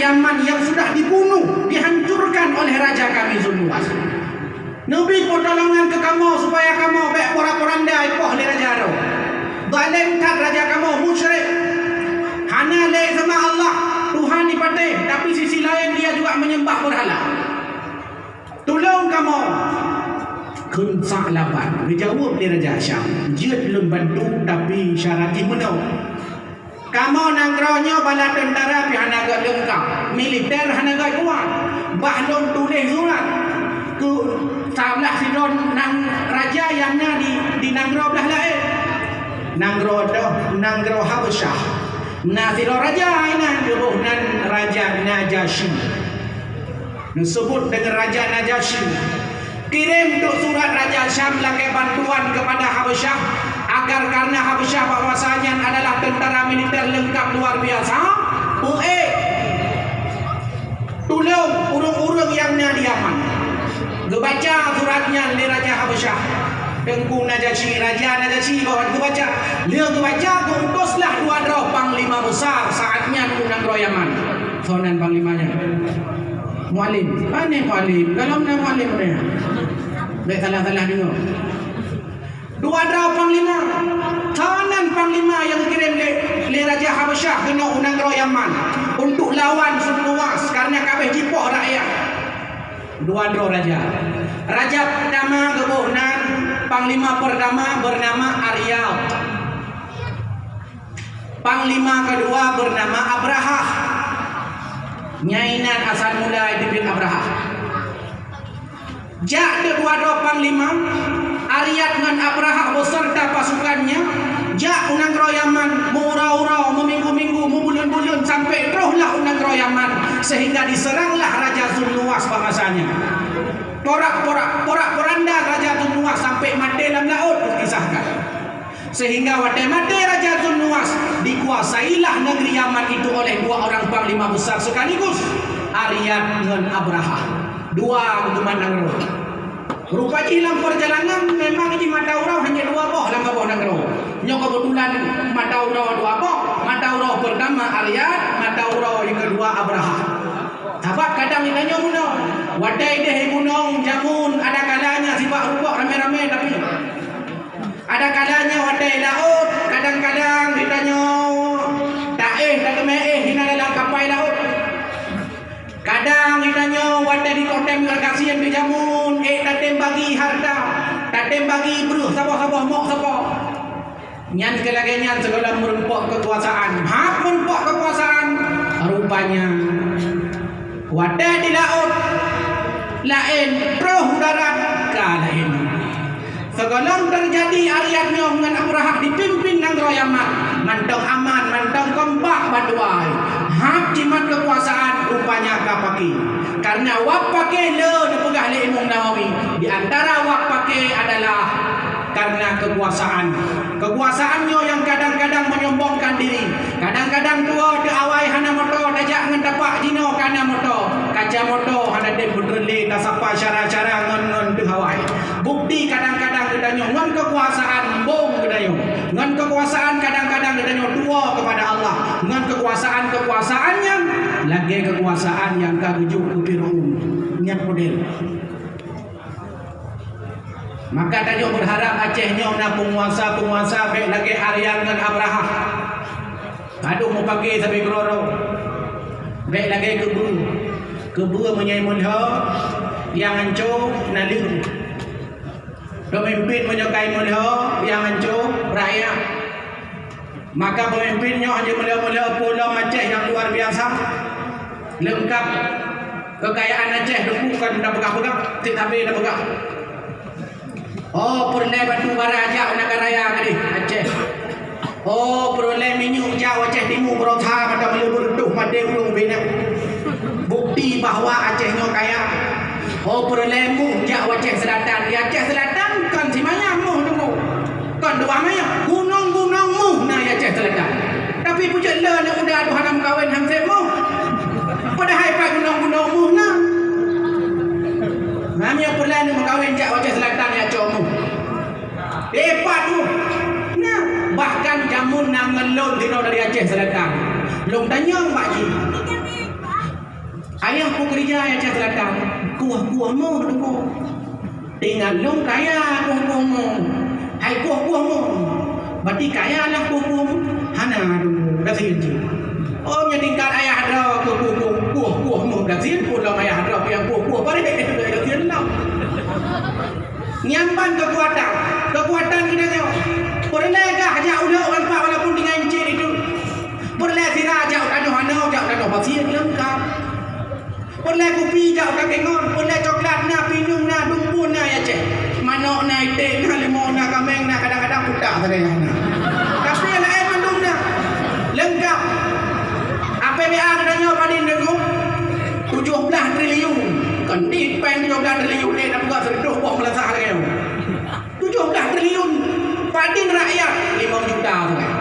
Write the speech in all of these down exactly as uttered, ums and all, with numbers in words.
Yaman yang sudah dibunuh, dihancurkan oleh raja kami Zulnuwas. Neubi pertolongan keu kamoe supaya kamoe bék pura-puranda ipoh lé raja droe. Zalém that raja kamoe, musyrik. Hana lé seumah Allah, Tuhan ipatéh, tapi sisi laén dia juga menyembah berhala. Tulông kamoe. Kheun Sa'laban, geujaweueb lé Raja Syam, "Jeuet lôn bantu, tapi syarat jih meunoe. Kamoe nanggroe nyoe bala teuntara pih hana gét leungkab, militer hana gét kuat. Bah lôn tuléh surat keu sablah sidroe nang raja nyang na di, di nanggroe blah laén. Nanggroe doh, nanggroe Habasyah. Na sidroe raja inan, geuboh nan Raja Najasyi." Neuseubut deungon Raja Najasyi. Kirém duek surat Raja Syam lakée bantuan keupada Habasyah, agar karna Habasyah bak masa nyan adalah teuntara militer leungkab luar biasa, peuék tulông ureuëng-ureuëng nyang na di Yaman. Geubaca surat nyan lé Raja Habasyah. Teungku Najasyi, Raja Najasyi bahwa geubaca, lheueh geubaca, geuutuslah dua droe panglima besar saat nyan u nanggroe Yaman. Soe nan panglima nyan? Mualim. Pane Mualim? Dalam na Mualim nyan. Bék salah-salah deungoe. Dua droe panglima. Soe nan panglima nyang geukirém lé, lé Raja Habasyah keunoe u nanggroe Yaman untuk lawan Zulnuwas karena ka abéh jipoh rakyat. Dua droe raja. Raja pertama geuboh nan, panglima pertama bernama Aryad. Panglima kedua bernama Abrahah. Nyan inan asal mula jiteubiet Abrahah. Jak dua droe panglima, Aryad ngon Abrahah beserta pasukannya, jak u nanggroe Yaman, meuuroe-uroe, meuminggu-minggu, meubuleuen-buleuen, sampai trohlah u nanggroe Yaman, sehingga diseranglah Raja Zulnuwas bak masa nyan. Porak-porak, porak-poranda Raja Zulnuwas sampai maté lam laôt, dikisahkan. Sehingga watée maté Raja Zulnuwas, dikuasailah negeri Yaman itu oleh dua orang panglima besar sekaligus, Aryad ngon Abrahah. Dua geuduman nanggroe. Rupa jih lam perjalanan memang jih mata uroe hanya dua boh lam saboh nanggroe. Nyoe kebetulan mata uroe dua boh, mata uroe pertama Aryad, mata uroe yang kedua Abrahah. Sabab kadang geutanyoe meunoe, watée ideh gunong jameun ada kalanya sibak rukok ramé-ramé tapi Ada kalanya watée laôt, kadang-kadang geutanyoe taéh, tateumé éh hina dalam kapai laôt. Kadang geutanyoe watée dikotem ngon gasien di jameun, ék tatem bagi hareuta, tatem bagi breuh saboh-saboh mok saboh. Nyan keu lagée nyan sigohlom meurumpok keukuasaan. Hak meurumpok keukuasaan, rupanya watée di laôt laén, troh u darat ka laén. Sigohlom teujadi Aryad nyoe ngon Abrahah dipimpin nanggroe Yaman, mantong aman, mantong kompak bandua. Hab jimat keukuasaan rupanya ka paké. Karena wab paké le neupeugah lé Imam Nawawi, di antara wab paké adalah karena keukuasaan. Keukuasaan nyoe nyang kadang-kadang menyombongkan diri. Kadang-kadang tuwoe teuawai hana moto, tajak ngon tapak jinoe ka na moto. Kaca moto hana tem beutreun lé tasapa syara-syara ngon, ngon teuhawai. Bukti kadang-kadang geutanyoe ngon keukuasaan mbong geutanyoe. Ngon keukuasaan kadang-kadang geutanyoe tuwoe keupada Allah. Ngon keukuasaan-keukuasaan nyan lagée keukuasaan nyang ka geujok keu Fir'aun. Nyan model. Maka tanyoe beurharap Aceh nyoe na peunguasa-peunguasa bék lagée Aryad ngon Abrahah. Padub meupaké sabe keudroe-droe. Bék lagée keubeue. Keubeue meunyoe meulhö, nyang hanco naleueng. Peumimpin meunyoe ka meulhö, nyang hanco rakyat. Maka peumimpin nyoe hana meulhö-meulhö peue lom Aceh nyang luar biasa. Leungkab keukayaan Aceh teungku kon tapeugah-peugah, cit sabe tapeugah. Oh, peureulée batu bara jak u Nagan Raya keudeh Aceh. Oh, peureulée minyeuk jak u Aceh Timu, beurota mata meuleubeue reutôh maté ureuëng ubé nyan. Bukti bahwa Aceh nyoe kaya. Oh, peureulée muh jak u Aceh Selatan. Di Aceh Selatan kon simanyam muh teungku. Kon dua manyam. Gunong-gunong muh na di Aceh Selatan. Tapi peue jeuet le aneuk muda tu hana meukawen han sép muh. Padahai pat gunong-gunong muh na. Nah, meunyoe peureulée aneuk meukawen jak u Aceh Selatan ya cok muh. Eh, pat muh. Nah, bahkan jameun na ngon lôn tinoe dari Aceh Selatan. Lôn tanyong bak jih. Keurija ya cah selatan, kueh-kueh moh deungoe. Tinggai lôn kaya kueh-kueh moh. Hai kueh-kueh moh. Berarti kaya lah kueh-kueh moh. Hana deungoe, gasien cit. Oh, nyan tingkat ayah droe keu kueh-kueh, kueh-kueh moh gasien, pun lom ayah droe nyang kueh-kueh paréh, gasien lom. Nyan ban keukuatan, keukuatan geutanyoe. Peureulée gah jak u lhok ngon pat walaupun tinggai cit itu. Peureulée sira jak u tanoh anoe, jak u tanoh basiet leungkap. Peureulée kupi jak u Takengon, peureulée coklat na, pinueng na, dumpun na, ya ceh. Manok na, iték na, leumo na, kaméng na, kadang-kadang kuta sagai na. Tapi nyang laén mandum na. Leungkap. A P B A geutanyoe padum deungoe? Tujoh blaih triliun. Kon di péng tujoh blaih triliun, eh, na peugah seureutôh boh meulasah lagée nyoe. Tujoh blaih triliun. Padum rakyat? Limong juta sagai.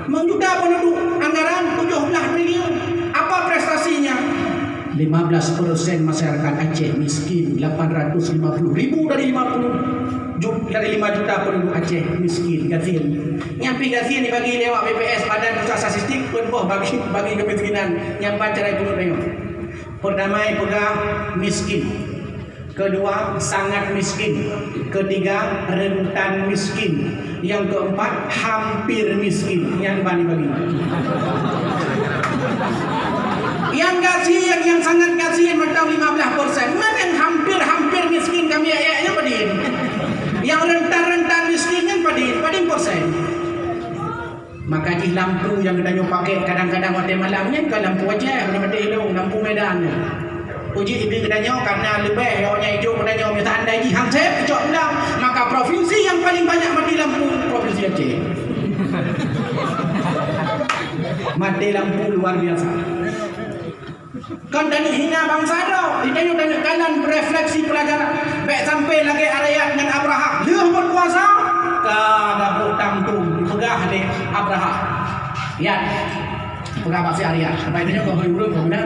Limong juta penduduk, anggaran tujoh blaih triliun. Apa prestasinya? Lima belas persen masyarakat Aceh miskin, lapan ratus lima puluh ribu dari lima puluh ju-, dari lima juta penduduk Aceh miskin, gasien. Nyan pih gasien dibagi lewat B P S, Badan Pusat Statistik, peuet boh bagi, bagi kemiskinan. Nyan ban cara ipeungeut tanyoe. Pertama, ipeugah miskin. Kedua, sangat miskin. Ketiga, rentan miskin. Yang keempat, hampir miskin. Nyan ban ibagi. Nyang gasien, nyang sangat gasien mantong lima belas persen. Man nyang hampir-hampir miskin kami ayat nyan padum? Nyang rentan-rentan miskin nyan padum? Padum persen? Maka jih lampu nyang geutanyoe pakai kadang-kadang watée malam nyan kon lampu Aceh, bukan maté ilong, lampu Medan nyan. Uji ibi geutanyoe karena leubeh awaknyan ijok geutanyoe, misalnya andai jih han sép icok pulang, maka provinsi yang paling banyak mati lampu, provinsi Aceh. Mati lampu luar biasa. Kon tanyoe hina bansa droe, di tanyoe, tanyoe kalon refleksi pelajaran. Bék sampai lagée Aryat ngon Abrahah. Lheueh beukuasa, ka gabuk tamtum dipeugah lé Abrahah. Yat. Peugah bak si Aryat. Sampai tanyoe keu ureueng keu meunan.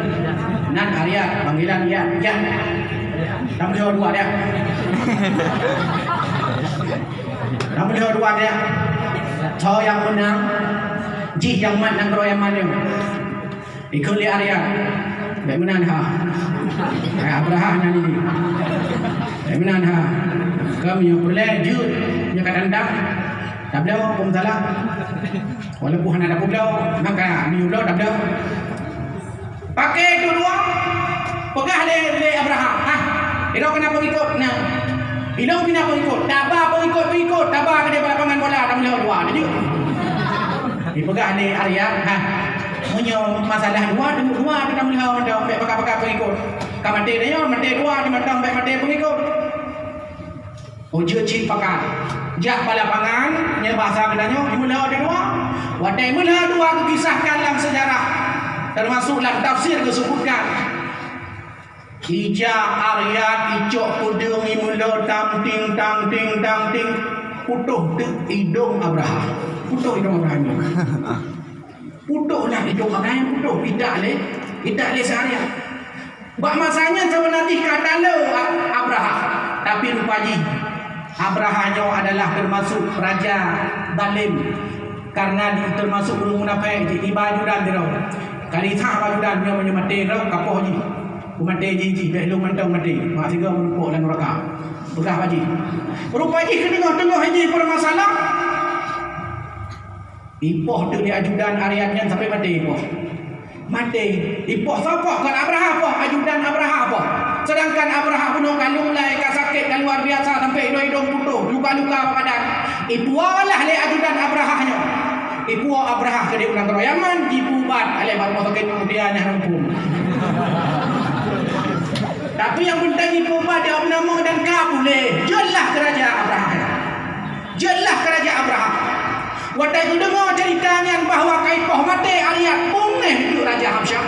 Nan Aryat, panggilan Yat. Yat. Tamlheueh dua dia. Tamlheueh dua dia. Soe nyang meunang, jih nyang mat nanggroe nyang mat nyoe. Ikheun lé Aryat, bék meunan ha. Hai Abrahah nyan ini. Bék meunan ha. Kamoe nyoe peureulée jeuet nyoe ka tandang. Tabloe peue masalah. Walaupun hana tabloe, maka meunyoe bloe tabloe. Pakai tu dua, peugah lé, lé Abrahah, "Hah, ilong keunan peungikot na. Ilong keunan peungikot. Taba peungikot-peungikot, taba keudeh bak lapangan bola, tamlheueh dua." Jadi, dipeugah lé Aryat, "Hah, meunyoe masalah dua, dua, dua tu tamlheueh mantong, bék pakai-pakai peungikot. Ka maté tanyoe, maté dua, di mantong bék maté peungikot." Oh, jeuet cit pakat. Jak bak lapangan, nyan bahasa geutanyoe, meulheueh dua. Watée meulheueh dua geukisahkan lam seujarah, teumasuk lam tafsir geusebutkan. Ija Aryat icok peudeueng imeulheueh tam ting, tam ting, tam ting. Putôh teuk idong Abrahah. Putôh idong Abrahah nyoe. Putôh lah idong Abrahah, putôh, idak lé, idak lé si Aryat. Bak masa nyan saban jih ka talo A-, Abrahah. Tapi rupa jih Abrahah nyoe adalah teumasuk raja zalem. Karena di, teumasuk ureueng munafék jih, iba ajudan sidroe. Ka jitanyong bak ajudan nyoe, meunyoe maté droe, ka poh jih. Peumaté jih, jih, bék lôn mantong maté. Mak sigoe meureumpok lam neuraka. Peugah bak jih. Rupa jih keuneuk teungoh-teungoh jih peumasalah. Ipoh teuk lé ajudan Aryat nyan sampai maté ipoh. Maté. Ipoh soe poh? Kon Abrahah poh, ajudan Abrahah poh. Sedangkan Abrahah bunoe ka lunglai, ka sakét, ka luar biasa sampai idong-idong putôh, luka-luka bak badan. Ipuwoe lah lé ajudan Abrahah nyoe. Ipuwoe Abrahah keudeh u nanggroe Yaman, jipeuubat lé bak rumoh sakét Mutia nyang muphom. Tapi nyang peunteng jipeuubat di Abrahah dan ka puléh. Jeuet lah keu raja Abrahah nyan. Jeuet lah keu raja Abrahah. Watée geudeungoe ceurita nyan bahwa ka ipoh maté Aryat, beungéh teuk raja Habsyah.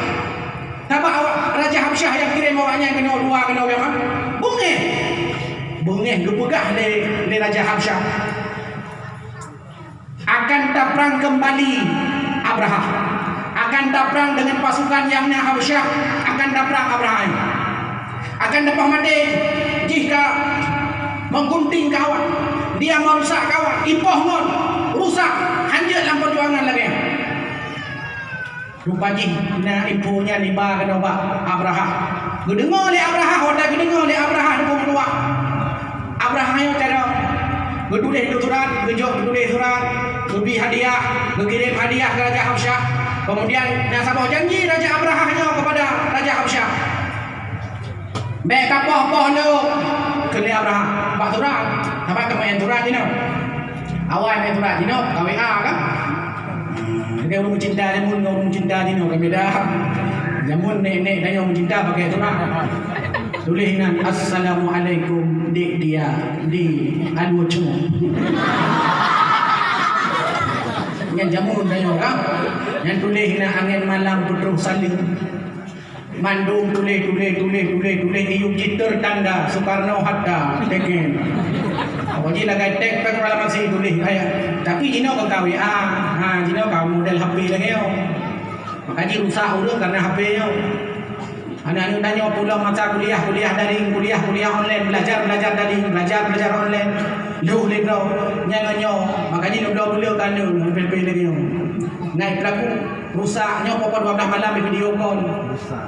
Sabab awak raja Habsyah nyang kirém awaknyan keunoe dua keunoe Yaman. Beungéh. Beungéh geupeugah lé, lé raja Habsyah, "Akan taprang keumbali Abrahah. Akan taprang deungon pasukan nyang na Habsyah, akan taprang Abrahah. Akan tapoh maté jih ka meugunting keu awak, dia meurusak keu awak, ipoh ngon rusak, hanjeuet lam peujuangan lagée." Rupa jih na info nyan iba keunoe bak Abrahah. Geudeungoe lé Abrahah, watée geudeungoe lé Abrahah teupeu meutuah. Abrahah nyoe cara geutuléh lé surat, geujok geutuléh surat, geubi hadiah, geukirém hadiah keu Raja Habsyah. Keumudian na saboh janji Raja Abrahah nyoe keupada Raja Habsyah. Bék kapoh-poh lé, kheun lé Abrahah. Bak surat, haba keumeu'en surat jinoe. Awai meu'en surat jinoe, ka W A kan? Lagée ureuëng cinta jameun ngon ureuëng cinta jinoe kan beda. Jameun nek-nek tanyoe meucinta pakai surat. Tuléh nan, "Assalamualaikum, Dek Dia di Alue Cong." Nyan jameun tanyoe kan? Nyan tuléh nan, "Angén malam peutroh saleuem." Mandum tuléh, tuléh, tuléh, tuléh, tuléh, iyup jih tertanda Soekarno, Hatta, Teken. Pokok jih lagée teks proklamasi tuléh ayat. Tapi jinoe ka W A, ha, jinoe ka model H P lagée nyoe. Maka jih rusak ureuëng karena H P nyoe. Aneuk-aneuk tanyoe pulang masa kuliah, kuliah daring, kuliah, kuliah online, belajar, belajar daring, belajar, belajar online. Lheueh lé droe, nyan ngon nyoe. Maka jih lubloe buleue ka aneuk, H P lagée nyoe. Ngai pelaku rusak nyoe pokok dua belas malam di video call. Rusak.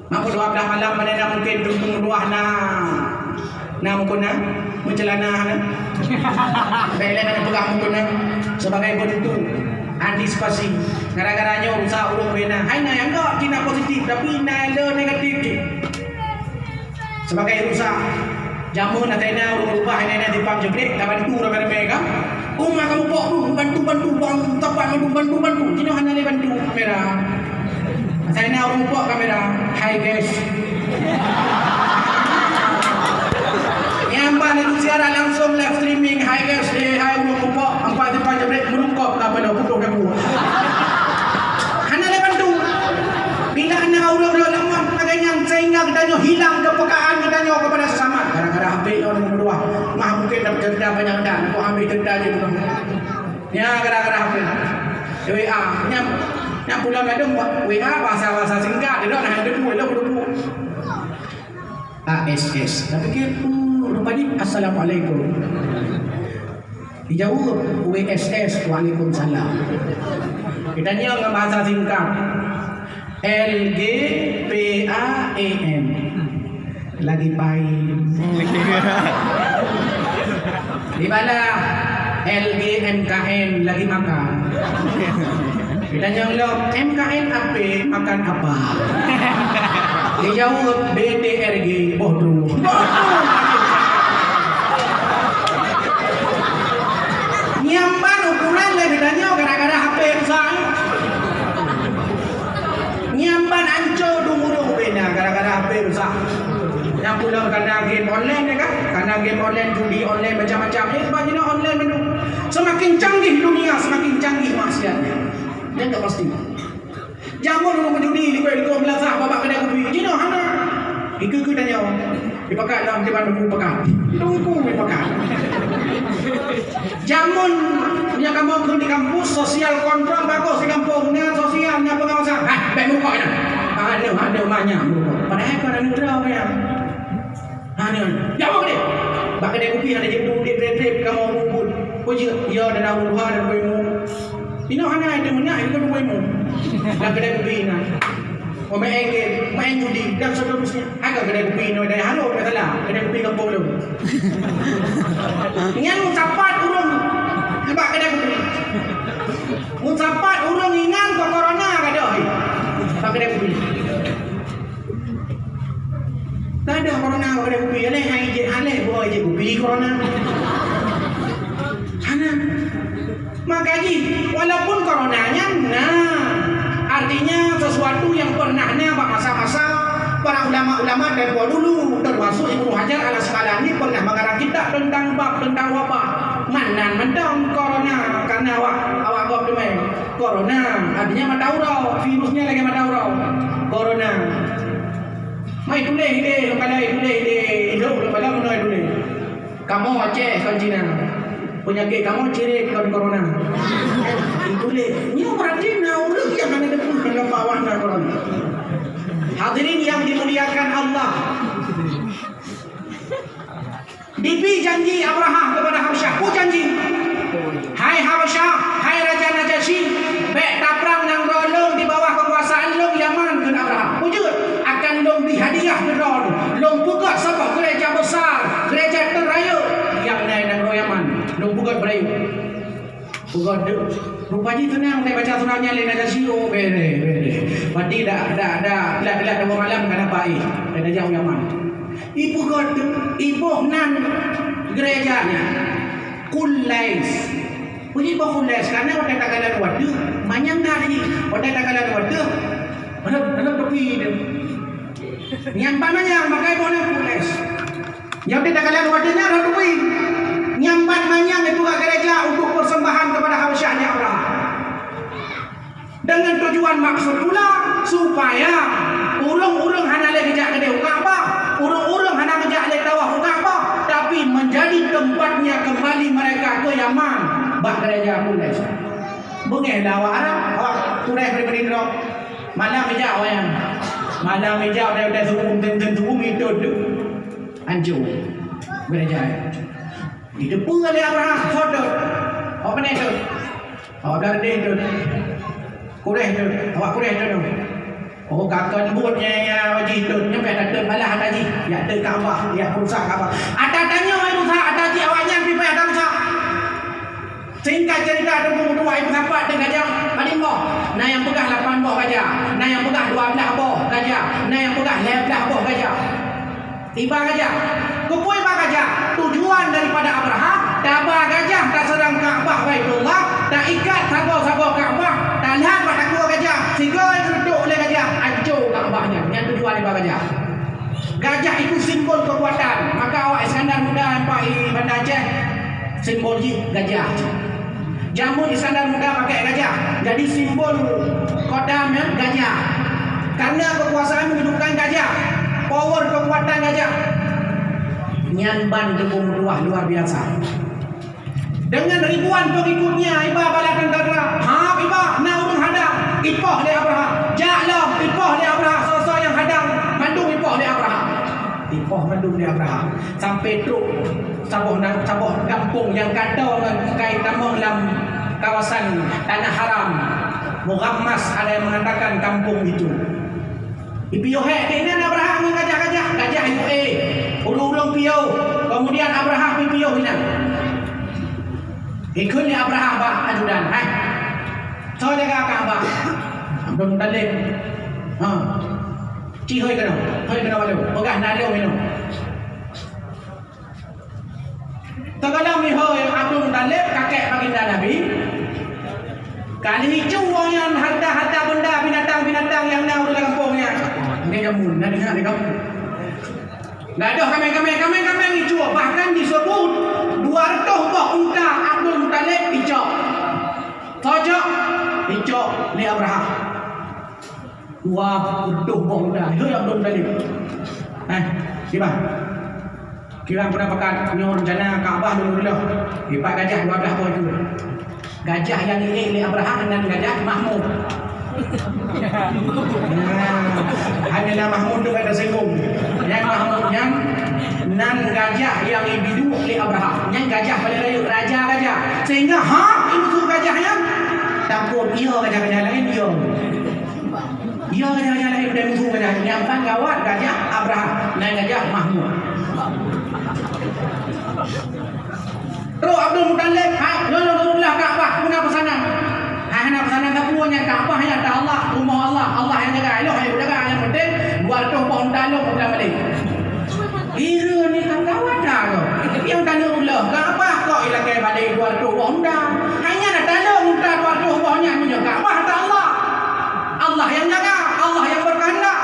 Maka dua belas malam mana na mungkin tuntung luah na. Na mungkin na, meucelana na. Bela na peugah mungkin na sebagai bentuk antisipasi. Gara-gara nyoe rusak ureuëng bena. Hai na nyang gok cina positif tapi na le negatif cit. Sebagai rusak. Jameun asai na ureuëng rubah, asai na simpang jeublék, tabantu ramé-ramé kan? Uma kamu pok tu, bantu, bantu, bang, tapat bantu, bantu, bantu. Jinoe hana lé bantu kamera. Asai na ureuëng pok kamera, "Hai guys." Nyang ban laju siaran langsung live streaming, "Hai guys, eh, hai ureuëng pok, empat simpang jeublék meurungkop ka pada putôh dagu." Hana lé bantu. Bila na ureuëng-ureuëng lamon lagée nyan sehingga geutanyoe hilang keupekaan geutanyoe keupada sesama. Gara-gara H P nyoe ureuëng dua. Mah mungkin dapat cerita banyak dah. Kok ambil cerita je bukan. Ya gara-gara H P. W A. Nyam, nyam pulang ladum W A bahasa-bahasa singkat. Dia dah ada dua, ada dua. A S S. Tapi ke, uh, rupanya assalamualaikum. Dijaweueb, "W S S, waalaikumsalam." Geutanyoe ngon bahasa singkat, L G P A E N. Lagi pain. Dibalah, L G M K N, lagi makan. Geutanyoe lom, "M K N apa? Makan apa?" Dijaweueb, "B T R G, boh droe." Nyam ban ukuran lé geutanyoe gara-gara H P rusak. Nyam ban anco dum ureuëng bena gara-gara H P rusak. Nyang pulang karena game online ya kan? Karena game online, judi online, macam-macam. Eh, banyak online menu. Semakin canggih dunia, semakin canggih maksiatnya. Yang tak pasti. Jameun ureuëng meujudi, likot-likot meulasah bak keudè kupi. Jinoe hana. Ikeue-keue tanyoe. Dipakat lam tiban Teungku pakat. Teungku pakat. Jameun nyang kamoe kheun di kampus, sosial kontrol bagus di kampung. Na sosial, na pengawasan. Hai, bèk meurukok nyan. Aneuk, aneuk manyang meurukok. Padahai kon aneuk droe nyan. Ha nyan, jak bak keudè. Bak keudè kupi hana jeuet udép trép-trép kamoe mubuet. Peue jeuet? Ya dan Abu Tuhan dan Abu Imu. Inoe hana itu meunak itu Abu Imu. Bak keudè kupi na. Pemain game, main judi dan seterusnya. Agak keudè kupi inoe daya harôh masalah. Keudè kupi kampung tu. Nyan meusapat ureueng bak keudè kupi. Meusapat ureueng ingat keu corona gadoh. Bak keudè kupi. Kada corona pada kupi, alai hai je, alai buah je kupi corona. Hana. Maka jih, walaupun corona nyan na, artinya sesuatu yang pernah na bak masa-masa para ulama-ulama tempo dulu, termasuk Ibnu Hajar Al Asqalani pernah mengarang kitab tentang bab tentang wabah. Manan mantong corona karena awak awak gob teumé. Corona, artinya mata uroe, virusnya lagèe mata uroe. Corona. Mai tuléh idéh, lôn kalon tuléh idéh, idop lôn kalon meunoe tuléh. Kamoe Aceh kon Cina. Peunyakét kamoe cirét kon corona. Tuléh. Nyoe berarti na ureueng nyang hana teupeue ngon bawah na corona. Hadirin yang dimuliakan Allah. Dibi janji Abrahah keupada Habsyah. Peue janji? "Hai Habsyah, hai Raja Najasyi, bèk taprang nanggroe lôn di bawah keukuasaan lôn Yaman," kheun Abrahah. Peue jeuet? "Akan lôn Hadiah keu droeneuh, lôn peugöt saboh gereja besar, gereja teurayeuk nyang na nanggroe Yaman. Lôn peugöt beurayeuk. Peugöt deuh. Rupa jih teunang, teubaca surat nyan lé Najasyi, oh, bere, bere. Berarti dak, dak, dak, dak, dak dua malam ka dapat, eh, ka tajak u Yaman. Ipeugöt deuh, iboh nan gereja nyan. Kulais. Peue jih boh kulais? Karena watèe takalon u ateueh, manyang that jih. Watèe takalon u ateueh, rhöp, rhöp tepi deuh. Nyan ban manyang, maka iboh nan kulais. Nyan watèe takalon u ateueh nyan rhöp tepi. Nyan ban manyang ipeugöt gereja untuk persembahan kepada Habasyah nyan Abrahah. Dengan tujuan maksud pula supaya ureueng-ureueng hana lé geujak keudéh u Ka'bah, ureueng-ureueng hana geujak lé tawaf u Ka'bah, tapi menjadi tempatnya kembali mereka ke Yaman, bak gereja Quraisy. Beungéh dah awak Arab, awak Quraisy bri-bri droe. Malam ijak awak nyan. Malam ijak, udah-udah subuh, tem-tem subuh, mitot tu. Hancô gereja nyan. Jiteupeue lé Abrahah, soe teuh? Awak Quraisy teuh. Awak Quraisy teuh. Quraisy teuh. Awak Quraisy teuh. Oh, ka kon buet nyan, nyan, jih teuh. Nyan payah tateuet balah ata jih. Jak teuet Ka'bah, jak peurusak Ka'bah. Ata tanyoe rusak ata jih, awak nyan pih payah tarusak. Singkat cerita, Teungku Meutuah, ibu sapat teuh gajah paling boh. Na nyang peugah lapan boh gajah, na nyang peugah dua blah boh gajah, na nyang peugah lhèe blah boh gajah. Iba gajah. Keupeue iba gajah? Tujuan daripada Abrahah, taba gajah taseurang Ka'bah Baitullah, taikat sagoe-sagoe Ka'bah, talhak bak takue gajah, sigoe geureutok lé gajah, hancô Ka'bah nyan. Nyan tujuan iba gajah. Gajah itu simbol kekuatan. Maka awak Iskandar Muda nyang pat i Banda Aceh, simbol jih gajah. Jameun Iskandar Muda pakai gajah. Jadi simbol Kodam nyan gajah. Karena kekuasaan menunjukkan gajah, power kekuatan gajah. Nyan ban Teungku Meutuah luar biasa. Dengan ribuan pengikutnya, iba bala tentara. Ha, iba, na ureueng hadang. Ipoh lé Abrahah. Jak lom, ipoh lé Abrahah. Soe-soe nyang hadang, mandum ipoh lé Abrahah. Ipoh mandum lé Abrahah. Sampai trok saboh na-, saboh gampông nyang ka toe ngon kai tamong lam kawasan Tanah Haram. Mughammas, ada yang mengatakan kampung itu. Ipiôh hék keunan Abrahah ngon gajah-gajah, gajah ipiôh éh, ureueng-ureueng piôh. Kemudian Abrahah pipiôh inan. Ikheun lé Abrahah bak ajudan, "Hai, soe jaga Ka'bah?" "Abdul Muttalib." "Ha. Ci hôi keunoe, hôi keunoe balu, peugah na lôn inoe." Teugohlom iho Abdul Muttalib, kakek baginda Nabi, ka lheuh icu awak nyan harta-harta benda, binatang-binatang nyang na u dalam gampông nyan. Nyan jameun, na deungoe di gampông. Gadôh kaméng-kaméng, kaméng-kaméng icu, bahkan disebut dua reutôh boh unta Abdul Muttalib icok. Soe cok? Icok lé Abrahah. Dua peuet boh unta. Hei, Abdul Muttalib. Eh, kiban? Kiban peue na pakat nyoe rencana Ka'bah lôn reuloh? Ipat gajah dua blah boh itu. Gajah nyang iék lé Abrahah nan gajah Mahmud. Nah, hana na Mahmud tu ka teusinggung. Nyang Mahmud nyan nan gajah nyang ibiduek lé Abrahah. Nyan gajah paléng rayeuk, raja gajah. Sehingga ha imusoh gajah nyan takot, iya gajah-gajah laén, iya. Iya, gajah-gajah laén, dan musoh gajah. Nyang paléng gawat gajah Abrahah, nan gajah Mahmud. Trok Abdul Muttalib, ha, nyoe lôn reuloh Ka'bah, peue na peusanan? Ha, hana peusanan sapeue, nyan Ka'bah nyan ata Allah, rumoh Allah, Allah nyang jaga. Ilôn hana jaga, nyang penting dua reutôh boh unta lôn pulang balek. Hireuen ni ka gawat dah tu. Nyang taneuk reuloh Ka'bah kok ilakèe balek dua reutôh boh unta. Hanya na taleueng unta dua reutôh boh nyan meunyoe Ka'bah ata Allah. Allah nyang jaga, Allah nyang berkehendak.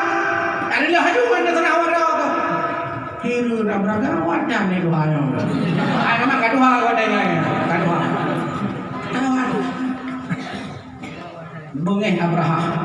Ka reuloh laju ngon teuseurah awak droe tu. Hireuen Abrahah gawat dah ni Tuhan. Ai memang ka tuha gawat dah nyan. Ka tuha. Gawat. Beungéh Abrahah.